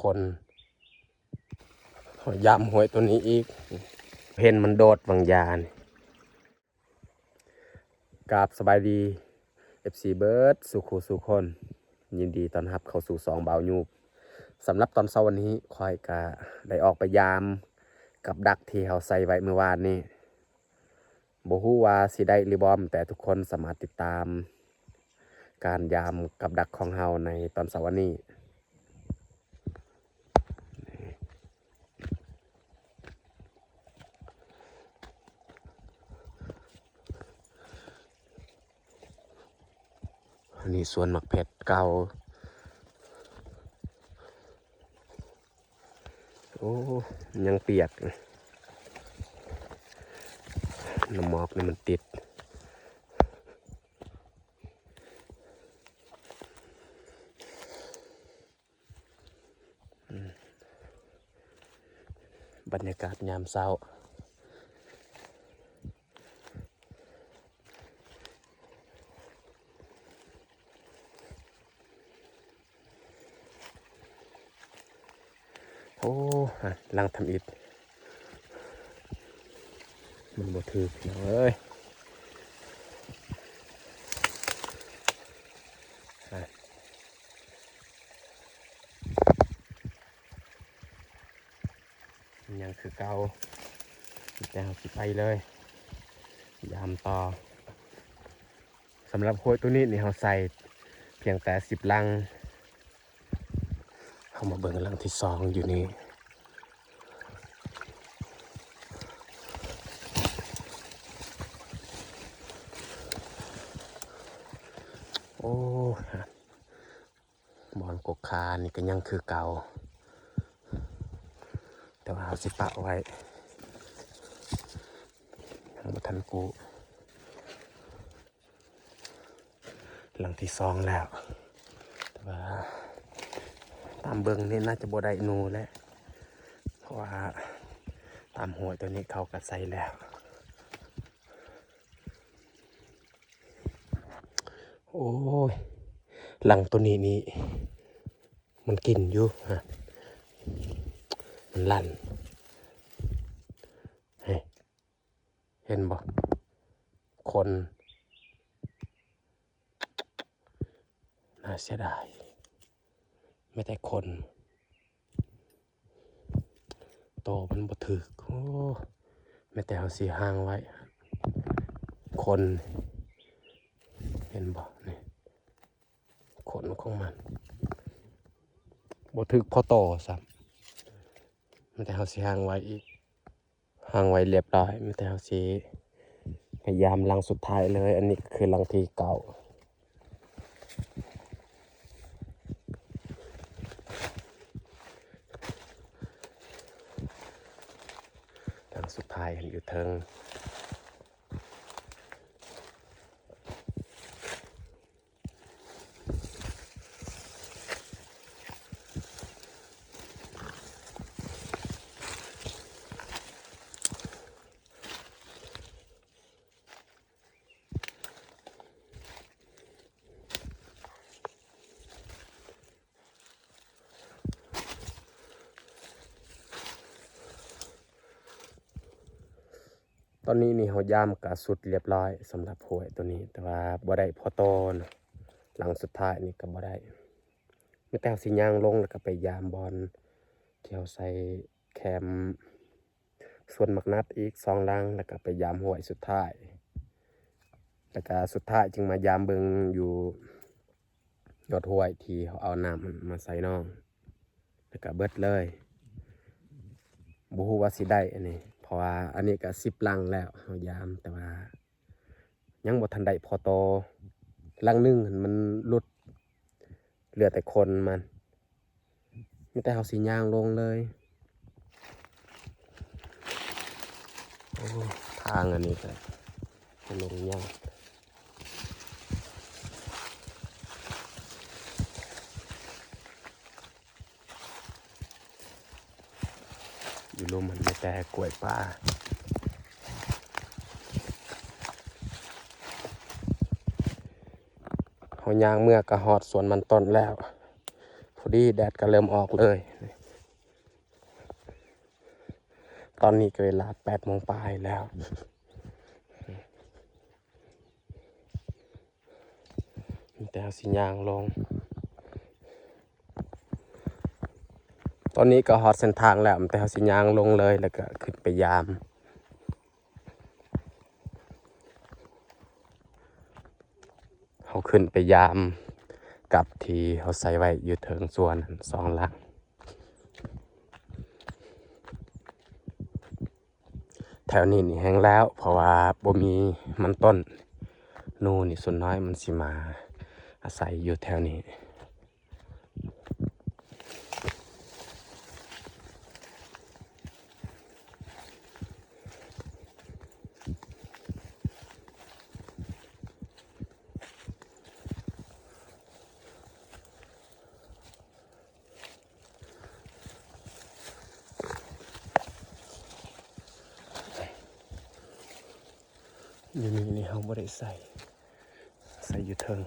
ປົນ ຢາມຫ້ວຍໂຕນີ້ອີກ ເຫັນມັນໂດດຫວ່າງຢານີ້. ກາບສະບາຍດີ ເອັຟຊີ ເບິດສູ່ຄູ່ສູ່ຄົນ, ຍິນດີຕ້ອນຮັບເຂົ້າສູ່ຊ່ອງບ່າວຍູບ. ສຳລັບຕອນເຊົ້າວັນນີ້ ຂ້ອຍກະໄດ້ອອກໄປຢາມກັບດັກທີ່ເຮົາໃສ່ໄວ້ມື້ວານນີ້. ບໍ່ຮູ້ວ່າຊິໄດ້ຫຼືບໍ່, ແຕ່ທຸກຄົນສາມາດຕິດຕາມການຢາມກັບດັກຂອງເຮົາໃນຕອນເຊົ້າວັນນີ້. ອັນນີ້ສວນໝາກເຜັດເກົ່າ. ໂອ້ ຍັງປຽກ, ນ້ຳໝອກນີ້ມັນຕິດ. ບັນຍາກາດຍາມເຊົ້າ. ໂອ້ ຫຼັງທຳອິດ ມັນບໍ່ຖືກພີ່ນ້ອງເອີຍ. ຍັງຄືເກົ່າ, ແຕ່ເຮົາຊິໄປເລີຍ ຢາມຕໍ່. ສຳລັບຫ້ວຍໂຕນີ້ນີ້ ເຮົາໃສ່ພຽງແຕ່ສິບຫຼັງ. ເຮົາມາເບິ່ງຫຼັງທີສອງຢູ່ນີ້. ໂອ້ ບ່ອນກົກຄານີ້ກໍຍັງຄືເກົ່າ, ແຕ່ວ່າເຮົາຊິປະໄວ້ ຍັງບໍ່ທັນກູ້. ຫຼັງທີສອງແລ້ວ, ແຕ່ວ່າຕາມເບິ່ງນີ້ໜ້າຈະບໍ່ໄດ້ໜູແຫຼະ ເພາະວ່າຕາມຫ້ວຍໂຕນີ້ເຂົາກໍໃສ່ແລ້ວ. ໂອ້ຍ ຫຼັງໂຕນີ້ນີ້ ມັນກິນຢູ່ຮະ, ມັນລັນ. ເຫັນບໍ່? ຄົນ ໜ້າເສຍດາຍ, ແມ້ແຕ່ຄົນ ໂຕມັນບໍ່ຖືກ. ໂອ້ ແມ້ແຕ່ເຮົາຊິຮ່າງໄວ້ ຄົນ ເຫັນບໍ່ນີ້? ຂົນຂອງມັນບໍ່ຖືກພໍໂຕຊ້ຳ, ແມ່ນແຕ່ເຮົາຊິຮ່າງໄວ້ອີກ, ຮ່າງໄວ້ລຽບຮ້ອຍ, ແມ່ນແຕ່ເຮົາຊິພະຍາຍາມຫຼັງສຸດທ້າຍເລີຍ. ອັນນີ້ກໍຄືຫຼັງທີເກົ້າ. ຫຼັງສຸດທ້າຍຫັ້ນຢູ່ເທິງ. ຕອນນີ້ນີ້ເຮົາຢາມກະສຸດລຽບຮ້ອຍສຳລັບຫ້ວຍໂຕນີ້, ແຕ່ວ່າບໍ່ໄດ້ພໍໂຕນະ, ຫຼັງສຸດທ້າຍນີ້ກະບໍ່ໄດ້. ມີແຕ່ເຮົາຊິຍ່າງລົງ ແລ້ວກະໄປຢາມບ່ອນທີ່ເຮົາໃສ່ແຄມສວນໝາກນັດອີກສອງຫຼັງ, ແລ້ວກະໄປຢາມຫ້ວຍສຸດທ້າຍ, ແລ້ວກະສຸດທ້າຍຈຶ່ງມາຢາມເບິ່ງຢູ່ ຍອດຫ້ວຍທີ່ເຮົາເອົານ້ຳມາໃສ່ໜອງ ແລ້ວກະເບິດເລີຍ. ບໍ່ຮູ້ວ່າຊິໄດ້ອັນນີ້ ເພາະວ່າອັນນີ້ກະສິບຫຼັງແລ້ວເຮົາຢາມ, ແຕ່ວ່າຍັງບໍ່ທັນໄດ້ພໍໂຕ. ຫຼັງໜຶ່ງຫັ້ນມັນຫຼຸດ ເຫຼືອແຕ່ຂົນມັນ. ມີແຕ່ເຮົາຊິຍ່າງລົງເລີຍ. ໂອ້ ທາງອັນນີ້ກະລົງຍາກ. ຢູ່ລຸ່ມມັນມີແຕ່ກ້ວຍປ່າ. ເຮົາຍ່າງເມືອກະຮອດສວນມັນຕົ້ນແລ້ວ, ເພ ພໍດີແດດກໍເລີ່ມອອກເລີຍ. ຕອນນີ້ກໍເວລາແປດໂມງປາຍແລ້ວ. ມີແຕ່ເຮົາຊິຍ່າງລົງ. ຕອນນີ້ກໍຮອດເສັ້ນທາງແລ້ວ, ມີແຕ່ເຮົາຊິຍ່າງລົງເລີຍ ແລ້ວກໍຂຶ້ນໄປຢາມ. ເຮົາຂຶ້ນໄປຢາມກັບທີ່ເຮົາໃສ່ໄວ້ຢູ່ເທິງສວນສອງຫຼັງ. ແຖວນີ້ນີ້ແຫ້ງແລ້ວ ເພາະວ່າບໍ່ມີມັນຕົ້ນ. ໜູນີ້ສ່ວນນ້ອຍມັນຊິມາອາໄສຢູ່ແຖວນີ້. ຢູ່ນີ້ນີ້ເຮົາບໍ່ໄດ້ໃສ່ ໃສ່ຢູ່ເທິງ.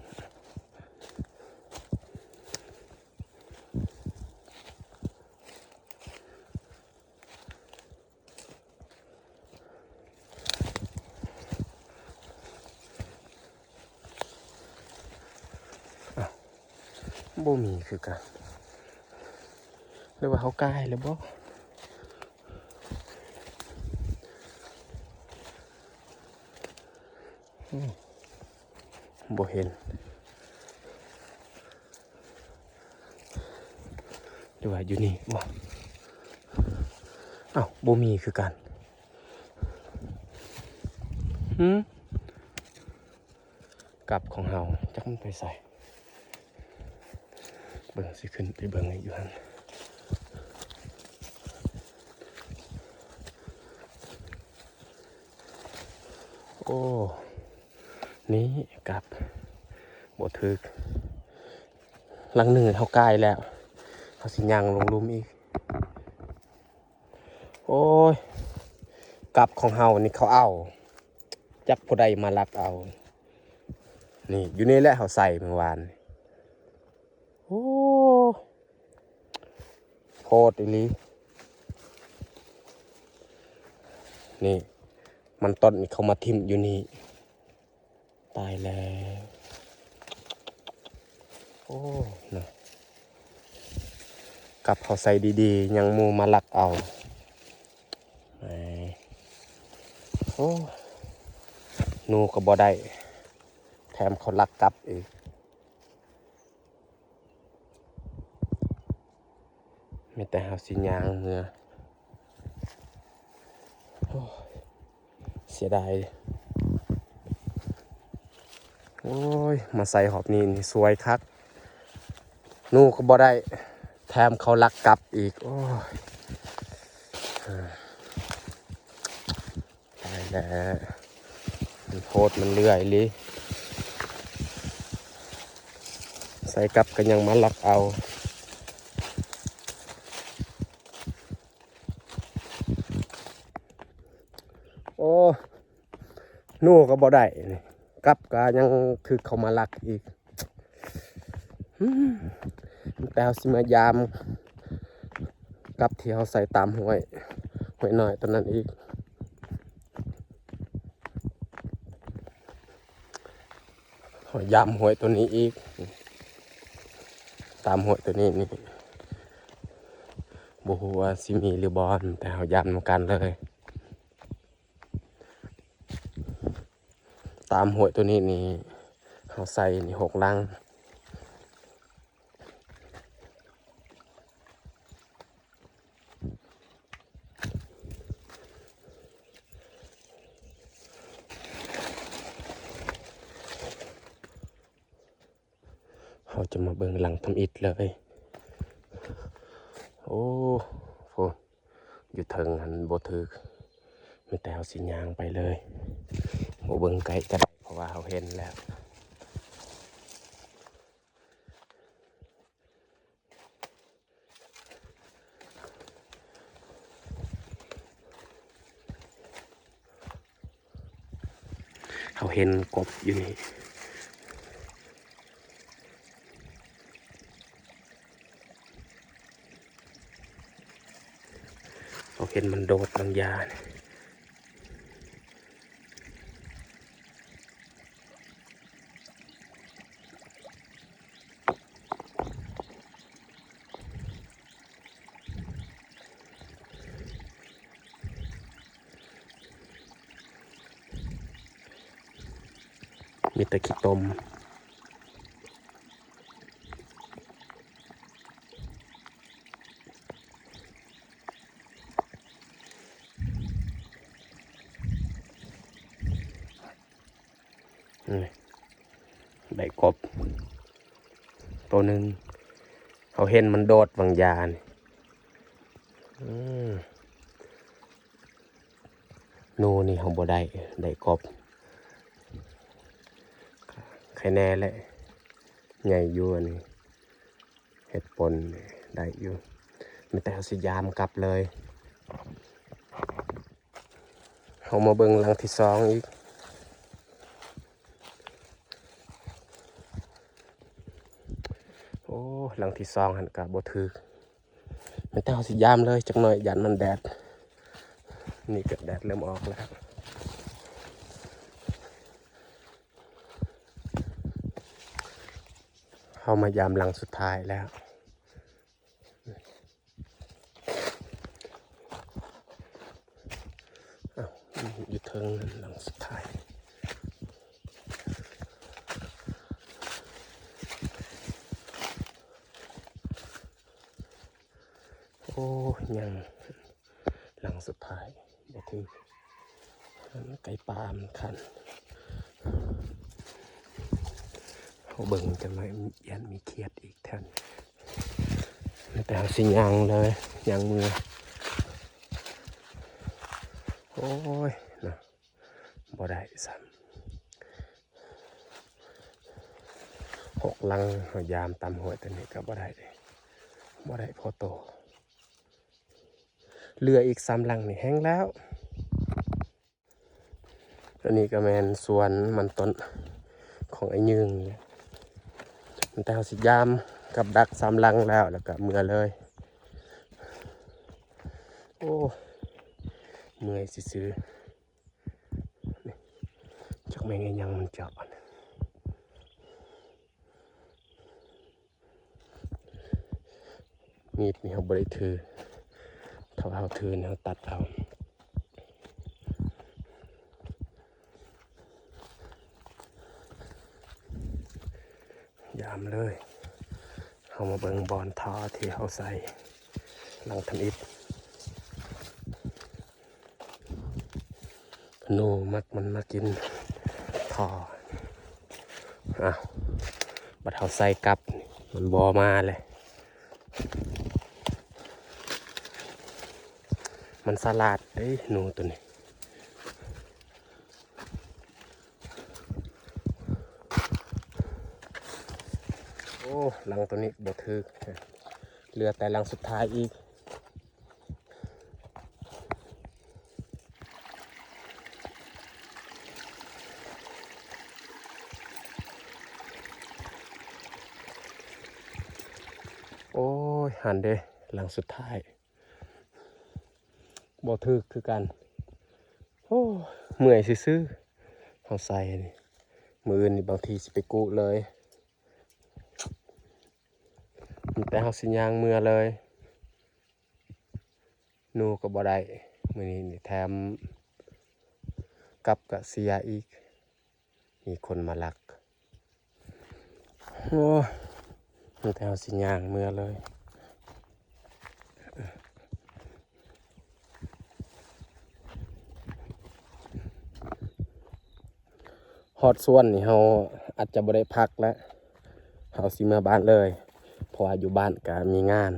ອ້າວ ບໍ່ມີຄືກັນ ຫຼືວ່າເຮົາກາຍແລ້ວບໍ່? ອືມ ບໍ່ເຫັນ ຫຼືວ່າຢູ່ນີ້ບໍ່? ອ້າວ ບໍ່ມີຄືກັນ. ຫືມ ກັບຂອງເຮົາຈັກມັນໄປໃສ? ເບິ່ງ ຊິຂຶ້ນໄປເບິ່ງອີກຢູ່ຫັ້ນ. ໂອ້ ນີ້ກັບບໍ່ຖືກ. ຫຼັງໜຶ່ງເຮົາກາຍແລ້ວ ເຮົາຊິຍ່າງລົງລຸ່ມອີກ. ໂອ້ຍ ກັບຂອງເຮົານີ້ເຂົາເອົາ ຈັກຜູ້ໃດມາລັກເອົາ. ນີ້ ຢູ່ນີ້ແຫຼະ ເຮົາໃສ່ມື້ວານ. ໂອ້ ໂພດອີ່ຫຼີ. ນີ້ ມັນຕົ້ນນີ້ເຂົາມາຖິ້ມຢູ່ນີ້. ຕາຍແລ້ວ ໂອ້ ນະ ກັບເຮົາໃສ່ດີໆ ຍັງໝູ່ມາລັກເອົາ. ແໝ ໂອ້ ໜູກໍບໍ່ໄດ້ ແຖມເຂົາລັກກັບອີກ. ມີແຕ່ເຮົາຊິຍ່າງເມືອ. ໂອ້ຍ ເສຍດາຍ. ໂອ້ຍ ມາໃສ່ຮອບນີ້ນີ້ສວຍຄັກ. ໜູກໍບໍ່ໄດ້ ແຖມເຂົາລັກກັບອີກ. ໂອ້ຍ ຕາຍແລ້ວ ມັນໂພດມັນເຫຼືອອີ່ຫຼີ. ໃສ່ກັບກໍຍັງມາລັກເອົາ. ໂອ້ ໜູກໍບໍ່ໄດ້ນີ້ ກັບກໍຍັງຖືກເຂົາມາລັກອີກ. ອືມ ແຕ່ເຮົາຊິມາຢາມກັບທີ່ເຮົາໃສ່ຕາມຫ້ວຍ ຫ້ວຍນ້ອຍຕົວນັ້ນອີກ. ເຮົາຢາມຫ້ວຍຕົວນີ້ອີກ ຕາມຫ້ວຍຕົວນີ້ນີ້ ບໍ່ຮູ້ວ່າຊິມີຫຼືບໍ່ ແຕ່ເຮົາຢາມນຳກັນເລີຍ. ຕາມຫ້ວຍຕົວນີ້ນີ້ ເຮົາໃສ່ນີ້ຫົກຫຼັງ. ເຮົາຈະມາເບິ່ງຫຼັງທຳອິດເລີຍ. ໂອ້ ໂຫ ຢູ່ເທິງຫັ້ນບໍ່ຖືກ ມີແຕ່ເຮົາຊິຍ່າງໄປເລີຍ ບໍ່ເບິ່ງໃກ້ກໍໄດ້ ເພາະວ່າເຮົາເຫັນແລ້ວ. ເຮົາເຫັນກົບຢູ່ນີ້. ເຫັນມັນໂດດບາງຢ່າງ. ມີແຕ່ຂີ້ຕົມ. ນີ້ ໄດ້ກົບໂຕໜຶ່ງ ເຮົາເຫັນມັນໂດດຫວ່າງຢານີ້. ອືມ ໜູນີ້ເຮົາບໍ່ໄດ້ ໄດ້ກົບ. ໄຄແນ່ແຫຼະ ໃຫຍ່ຢູ່ອັນນີ້. ເຮັດປົນໄດ້ຢູ່ ມີແຕ່ເຮົາຊິຢາມກັບເລີຍ. ເຮົາມາເບິ່ງຫຼັງທີສອງອີກ. ໂອ້ ຫຼັງທີສອງຫັ້ນກະບໍ່ຖືກ. ແມ່ນແຕ່ເຮົາຊິຢາມເລີຍຈັກໜ້ອຍ ຢ້ານມັນແດດ. ນີ້ກໍແດດເລີ່ມອອກແລ້ວ. ເຮົາມາຢາມຫຼັງສຸດທ້າຍແລ້ວ. ອ້າວ ຢູ່ເທິງນັ້ນ ຫຼັງສຸດທ້າຍ. ໂອ້ ຍັງຫຼັງສຸດທ້າຍບໍ່ຖືກ. ໄກ່ປ່າມັນຂັນ. ເຮົາເບິ່ງຈັກໜ້ອຍ ຢ້ານມີຂຽດອີກແຖວນີ້. ແຕ່ເຮົາຊິຍ່າງເລີຍ ຍ່າງເມືອ. ໂອ້ຍ ນະ ບໍ່ໄດ້ຊ້ຳ. ຫົກຫຼັງ ເຮົາຢາມຕາມຫ້ວຍຕົວນີ້ກໍບໍ່ໄດ້ ບໍ່ໄດ້ພໍໂຕ. ເຫຼືອອີກສາມຫຼັງນີ້ແຮງແລ້ວ. ອັນນີ້ກໍແມ່ນສວນມັນຕົ້ນຂອງໄອ້ຍືງນີ້ແຫຼະ. ແຕ່ເຮົາຊິຢາມກັບດັກສາມຫຼັງແລ້ວ ແລ້ວກໍເມືອເລີຍ. ໂອ້ ເມື່ອຍຊື່ໆ. ຈັກແມ່ນອີຫຍັງມັນເຈາະ. ມີດນີ້ເຮົາບໍ່ໄດ້ຖື ຖ້າວ່າເຮົາຖືນີ້ເຮົາຕັດເອົາ. ຢາມເລີຍ. ເຮົາມາເບິ່ງບ່ອນທໍ່ທີ່ເຮົາໃສ່ຫຼັງທຳອິດ. ໜູມັກມັນມາກິນທໍ່. ອ້າວ ບັດເຮົາໃສ່ກັບ ມັນບໍ່ມາເລີຍ. ມັນສະຫຼາດເດ້ ໜູໂຕນີ້. ໂອ້ ຫຼັງໂຕນີ້ບໍ່ຖືກ. ເຫຼືອແຕ່ຫຼັງສຸດທ້າຍອີກ. ໂອ້ຍ ຫັ້ນເດ້ ຫຼັງສຸດທ້າຍ ບໍ່ຖືກຄືກັນ. ໂອ້ ເມື່ອຍຊື່ໆ ເຮົາໃສ່ນີ້. ມື້ອື່ນນີ້ບາງທີຊິໄປກຸເລີຍ. ແຕ່ເຮົາຊິຍ່າງເມືອເລີຍ. ໜູກໍບໍ່ໄດ້ ມື້ນີ້ນີ້ ແຖມກັບກໍເສຍອີກ ມີຄົນມາລັກ. ໂອ້ ແຕ່ເຮົາຊິຍ່າງເມືອເລີຍ. ຮອດສວນນີ້ເຮົາອາດຈະບໍ່ໄດ້ພັກແລ້ວ ເຮົາຊິເມືອບ້ານເລີຍ ເພາະວ່າຢູ່ບ້ານກະມີງານ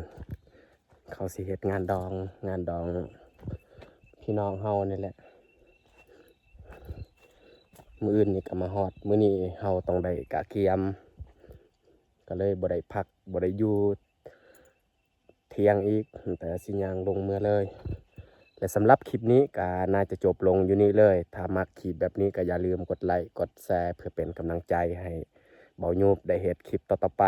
ເຂົາຊິເຮັດງານດອງ ງານດອງພີ່ນ້ອງເຮົານີ້ແຫຼະ. ມື້ອື່ນນີ້ກະມາຮອດ ມື້ນີ້ເຮົາຕ້ອງໄດ້ກະກຽມ ກະເລີຍບໍ່ໄດ້ພັກ ບໍ່ໄດ້ຢູ່ ທ່ຽງອີກ ແຕ່ຊິຍ່າງລົງເມືອເລີຍ. ແລະ ສຳລັບຄລິບນີ້ກໍໜ້າຈະຈົບລົງຢູ່ນີ້ເລີຍ. ຖ້າມັກຄລິບແບບນີ້ກໍຢ່າລືມກົດໄລກ໌ ກົດແຊ ເພື່ອເປັນກຳລັງໃຈໃຫ້ເບົາຍູບໄດ້ເຮັດຄລິບຕໍ່ໆໄປ.